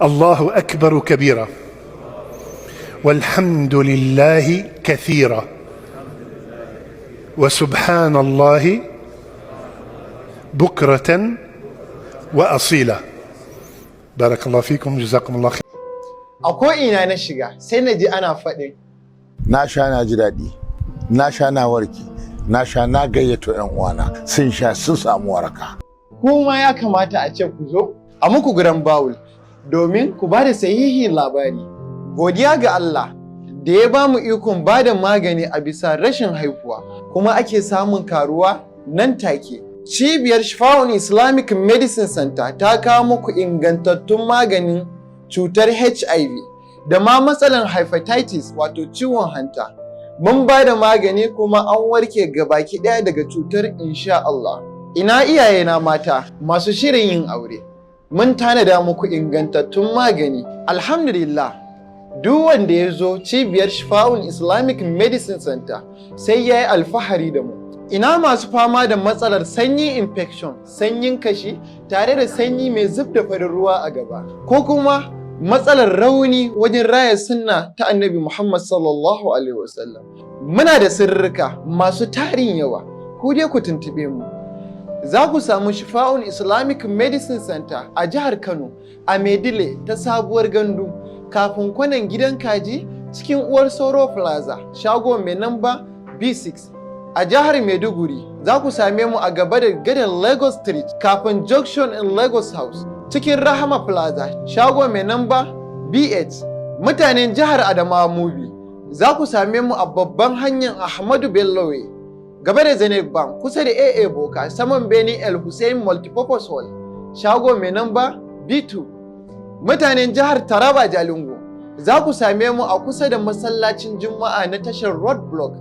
الله أكبر كبيرا والحمد لله كثيرا وسبحان الله بكرة وأصيلا. بارك الله فيكم، جزاكم الله خير. A ko'ina na shiga sai na ji ana faɗin Na sha, na ji daɗi, na sha, na warke, na sha, na gayyato 'yan uwana sun sha, sun samu waraka. Kuma ya kamata a ce ku zo a muku garambawul domin ku ba da sahihin labari. Godiya ga Allah da ya ba mu ikon ba da magani a bisa rashin haihuwa kuma ake samun karuwa nan take. Cibiyar Shifa'un Islamic Medicine Center ta kawo muku ingantattun maganin cutar HIV da ma matsalan hepatitis, wato ciwon hanta. Mun ba da magani kuma an warke gabaki ɗaya daga cutar, insha Allah. Ina iyayena mata masu shirin yin aure? Mun tanada muku ingantattun magani. Alhamdulillah, duk wanda ya zo cibiyar Shifa'un Islamic Medicine Center sai ya yi alfahari da mu. Ina masu fama da matsalar sanyin infection, sanyin kashi tare da sanyi mai zub da farin ruwa a gaba, ko kuma matsalar rauni wajen raya sunna ta Annabi Muhammad sallallahu alaihi wasallam? Muna da sirrika masu tarin yawa, ku dai ku tuntuɓe mu. Za ku samu Shifa'un Islamic Medicine Center a jihar Kano, a Maidile ta Sabuwar Gandu, kafin kwanan Gidan Kaji, cikin Uwar Sauro Plaza, shago mai namba B6. A jihar Maiduguri za ku same mu a gaba da gadar Lagos Street, kafin Junction in Lagos House, cikin Rahama Plaza, shago mai namba B8. Mutanen jihar Adamawa, Mubi, za ku same mu a babban hanyar Ahmadu Bello Way, gaba da Zenith Bank, kusa da AA Boka, saman bene El Hussein Multipurpose Hall, shago mai namba B2. Mutanen jihar Taraba, Jalingo, za ku same mu a kusa da masallacin Juma'a na tashar Road Block,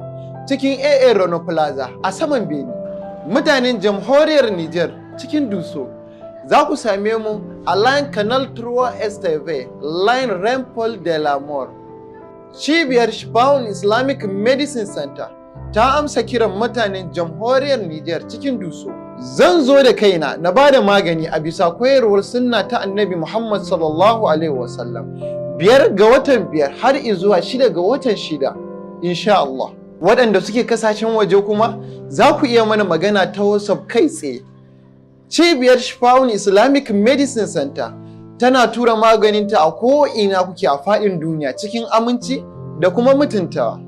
cikin AA Rono Plaza, a saman bene. Mutanen jamhuriyar Niger, cikin Dosso, za ku same mu a line Canal Trois Esteve, line Rond-Point de la Mort. Cibiyar Shifa'un Islamic Medicine Center ta amsa kiran mutanen jamhuriyar Niger, cikin Dosso. Zan zo da kaina na ba da magani a bisa koyarwar sunna ta Annabi Muhammad sallallahu alaihi wasallam, 5 ga watan 5 har izuwa 6 ga watan 6, insha Allah. Waɗanda suke kasashen waje kuma za ku iya mana magana ta WhatsApp kai tsaye. Cibiyar Shifa'un Islamic Medicine Center tana tura maganinta a ko'ina kuke a faɗin duniya cikin aminci da kuma mutuntawa.